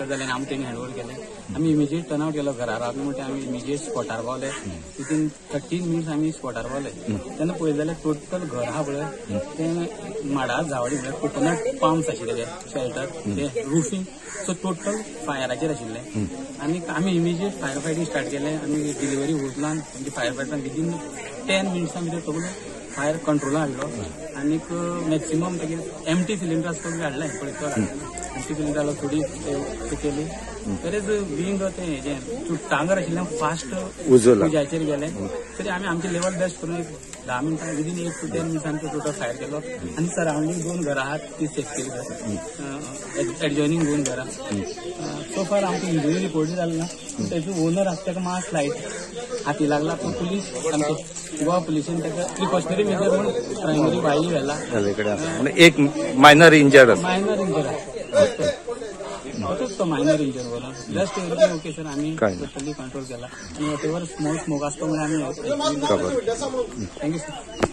हरकत जाली आनी आमकां तेणी हँड ओवर केलें. आमी इमिजिएट टर्न आवट केलो. घरा रावले म्हणटा आमी इमिजिएट स्पॉटार पावले. विथीन 13 मिनिट्स आमी स्पॉटार पावले. तेन्ना पळयत जाल्यार टोटल घर आहा पळय तें माडा झावडी म्हळ्यार कोकोनट पाम्स आशिल्ले ते शेल्टर ते रुफींग सो टोटल फायराचेर आशिल्ले. आनी आमी इमिजिएट फायर फायटींग स्टार्ट केलें. आमी डिलिव्हरी होजलान म्हणजे फायर फायटरान विदीन 10 मिनिट्सां भितर सगळो फायर कंट्रोला हाडलो. आनीक मॅक्सिमम तेगे एमटी सिलिंडर आसता तो हाडले पळय, एमटी सिलिंडर हाडलो, थोडी ते केली. तरेच बिंग ते हेजें चुट्टांगर आशिल्ल्यान फास्ट उज्याचेर गेले. तरी आमी आमचे लेवल बेस्ट करून एक 10 मिनटां विदीन 8 to 10 मिनट्स आमी टोटल फायर केलो. आनी सरावंडींग 2 घरां आहात ती सेफ केली, एडजॉयनींग 2 घरां. सो फार आमकां इंजुरी रिपोर्ट जाली ना. तेजो ओनर आसा ताका मास लायट हाती लागला, पूण पुलीस आमचे गोवा पुलिसेन ताका प्रिकॉशनरी मेजर म्हणून प्रायमरी भायर व्हेला. एक मायनर इंजर्ड, मायनर इंजर आसा तो, मायनर इंजर बोला जस्ट एवरीथिंग ओके सर. आमी टोटली कंट्रोल केला आनी what ever small smoke आसतो म्हणून आमी. Thank you sir.